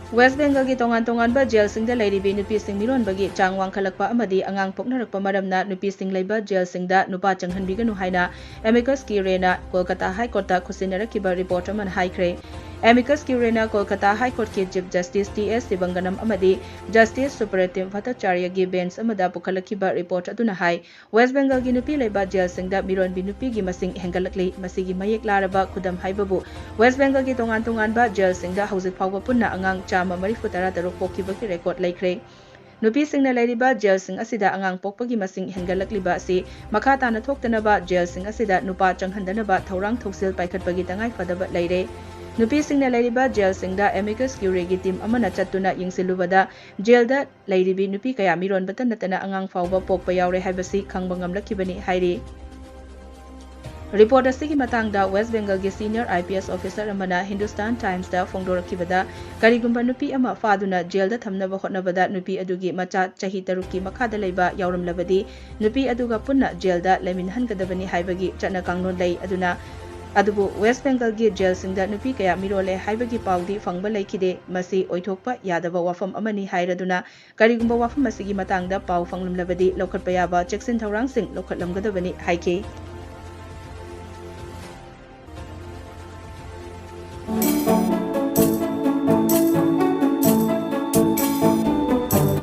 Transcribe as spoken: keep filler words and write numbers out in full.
West ꯕꯦꯡꯒꯜꯒꯤ ꯇꯣꯉꯥꯟ ꯇꯣꯉꯥꯟꯕ ꯖꯦꯜꯁꯤꯡꯗ ꯂꯩꯔꯤꯕꯤ ꯅꯨꯄꯤꯁꯤꯡ ꯃꯤꯔꯣꯟꯕꯒꯤ ꯆꯥꯡ ꯋꯥꯡꯈꯠꯂꯛꯄ ꯑꯃꯗꯤ ꯑꯉꯥꯡ ꯄꯣꯛꯅꯔꯛꯄ ꯃꯔꯝꯅ ꯅꯨꯄꯤꯁꯤꯡ ꯂꯩꯕ ꯖꯦꯜꯁꯤꯡꯗ ꯅꯨꯄꯥ ꯆꯪꯍꯟꯕꯤꯒꯅꯨ ꯍꯥꯏꯅ ꯑꯦꯃꯤꯀꯁ ꯀ꯭ꯌꯨꯔꯦꯅ ꯀꯣꯜꯀꯇꯥ ꯍꯥꯏ ꯀꯣꯔꯠꯇ ꯈꯨꯠꯁꯤꯟꯅꯔꯛꯈꯤꯕ ꯔꯤꯄꯣꯔꯠ ꯑꯃꯅ ꯍꯥꯏꯈ꯭ꯔꯦ꯫ ꯑꯦꯃꯤꯀꯁ ꯀ꯭ꯌꯨꯔꯦꯅ ꯀꯣꯜꯀꯇꯥ ꯍꯥꯏ ꯀꯣꯔꯠꯀꯤ ꯆꯤꯐ ꯖꯁꯇꯤꯁ ꯇꯤ ꯑꯦꯁ ꯁꯤꯕꯪꯒꯅꯝ ꯑꯃꯗꯤ ꯖꯁꯇꯤꯁ ꯁꯨꯄ꯭ꯔꯇꯤꯝ ꯚꯠꯇꯥꯆꯥꯔꯌꯒꯤ ꯕꯦꯟꯆ ꯑꯃꯗ ꯄꯨꯈꯠꯂꯛꯈꯤꯕ ꯔꯤꯄꯣꯔꯠ ꯑꯗꯨꯅ ꯍꯥꯏ, ꯋꯦꯁ꯭ꯠ ꯕꯦꯡꯒꯜꯒꯤ ꯅꯨꯄꯤ ꯂꯩꯕ ꯖꯦꯜꯁꯤꯡꯗ ꯃꯤꯔꯣꯟꯕꯤ ꯅꯨꯄꯤꯒꯤ ꯃꯁꯤꯡ ꯍꯦꯟꯒꯠꯂꯛꯂꯤ꯫ ꯃꯁꯤꯒꯤ ꯃꯌꯦꯛ ꯂꯥꯔꯕ ꯈꯨꯗꯝ ꯍꯥꯏꯕꯕꯨ ꯋꯦꯁ꯭ꯠ ꯕꯦꯡꯒꯜꯒꯤ ꯇꯣꯉꯥꯟ ꯇꯣꯉꯥꯟꯕ ꯖꯦꯜꯁꯤꯡꯗ ꯍꯧꯖꯤꯛ ꯐꯥꯎꯕ ꯄꯨꯟꯅ ꯑꯉꯥꯡ ꯆꯥꯝꯃ ꯃꯔꯤꯐꯨ ꯇꯔꯥ ꯇꯔꯨꯛ ꯄꯣꯛꯈꯤꯕꯒꯤ ꯔꯦꯀꯣꯔꯗ ꯂꯩꯈ꯭ꯔꯦ꯫ ꯅꯨꯄꯤꯁꯤꯡꯅ ꯂꯩꯔꯤꯕ ꯖꯦꯜꯁꯤꯡ ꯑꯁꯤꯗ ꯑꯉꯥꯡ ꯄꯣꯛꯄꯒꯤ ꯃꯁꯤꯡ ꯍꯦꯟꯒꯠꯂꯛꯂꯤꯕ ꯑꯁꯤ ꯃꯈꯥ ꯇꯥꯅ ꯊꯣꯛꯇꯅꯕ ꯖꯦꯜꯁꯤꯡ ꯑꯁꯤꯗ ꯅꯨꯄꯥ ꯆꯪꯍꯟꯗꯅꯕ ꯊꯧꯔꯥꯡ ꯊꯧꯁꯤꯜ ꯄꯥꯏꯈꯠꯄꯒꯤ ꯇꯉꯥꯏ ꯐꯗꯕ ꯂꯩꯔꯦ꯫ ꯅꯨꯄꯤꯁꯤꯡꯅ ꯂꯩꯔꯤꯕ ꯖꯦꯜꯁꯤꯡꯗ ꯑꯦꯃꯤꯀꯁ ꯀ꯭ꯌꯨꯔꯦꯒꯤ ꯇꯤꯝ ꯑꯃꯅ ꯆꯠꯇꯨꯅ ꯌꯦꯡꯁꯤꯜꯂꯨꯕꯗ ꯖꯦꯜꯗ ꯂꯩꯔꯤꯕꯤ ꯅꯨꯄꯤ ꯀꯌꯥ ꯃꯤꯔꯣꯟꯕꯇ ꯅꯠꯇꯅ ꯑꯉꯥꯡ ꯐꯥꯎꯕ ꯄꯣꯛꯄ ꯌꯥꯎꯔꯦ ꯍꯥꯏꯕꯁꯤ ꯈꯪꯕ ꯉꯝꯂꯛꯈꯤꯕꯅꯤ ꯍꯥꯏꯔꯤ꯫ ꯔꯤꯄꯣꯔꯠ ꯑꯁꯤꯒꯤ ꯃꯇꯥꯡꯗ ꯋꯦꯁ꯭ꯠ ꯕꯦꯡꯒꯜꯒꯤ senior I P S officer ꯑꯃꯅ ꯍꯤꯟꯗꯨꯁꯇꯥꯟ ꯇꯥꯏꯝꯁꯇ ꯐꯣꯡꯗꯣꯔꯛꯈꯤꯕꯗ, ꯀꯔꯤꯒꯨꯝꯕ ꯅꯨꯄꯤ ꯑꯃ ꯐꯥꯗꯨꯅ ꯖꯦꯜꯗ ꯊꯝꯅꯕ ꯍꯣꯠꯅꯕꯗ ꯅꯨꯄꯤ ꯑꯗꯨꯒꯤ ꯃꯆꯥ ꯆꯍꯤ ꯇꯔꯨꯛꯀꯤ ꯃꯈꯥꯗ ꯂꯩꯕ ꯌꯥꯎꯔꯝꯂꯕꯗꯤ, ꯅꯨꯄꯤ ꯑꯗꯨꯒ ꯄꯨꯟꯅ ꯖꯦꯜꯗ ꯂꯩꯃꯤꯟꯅꯍꯟꯒꯗꯕꯅꯤ ꯍꯥꯏꯕꯒꯤ ꯆꯠꯅ ꯀꯥꯡꯂꯣꯟ ꯂꯩ꯫ ꯑꯗꯨꯅ, ꯑꯗꯨꯕꯨ ꯋꯦꯁ꯭ꯠ ꯕꯦꯡꯒꯜꯒꯤ ꯖꯦꯜꯁꯤꯡꯗ ꯅꯨꯄꯤ ꯀꯌꯥ ꯃꯤꯔꯣꯜꯂꯦ ꯍꯥꯏꯕꯒꯤ ꯄꯥꯎꯗꯤ ꯐꯪꯕ ꯂꯩꯈꯤꯗꯦ꯫ ꯃꯁꯤ ꯑꯣꯏꯊꯣꯛꯄ ꯌꯥꯗꯕ ꯋꯥꯐꯝ ꯑꯃꯅꯤ ꯍꯥꯏꯔꯗꯨꯅ, ꯀꯔꯤꯒꯨꯝꯕ ꯋꯥꯐꯝ ꯑꯁꯤꯒꯤ ꯃꯇꯥꯡꯗ ꯄꯥꯎ ꯐꯪꯂꯝꯂꯕꯗꯤ ꯂꯧꯈꯠꯄ ꯌꯥꯕ ꯆꯦꯛꯁꯤꯟ ꯊꯧꯔꯥꯡꯁꯤꯡ ꯂꯧꯈꯠꯂꯝꯒꯗꯕꯅꯤ ꯍꯥꯏꯈꯤ꯫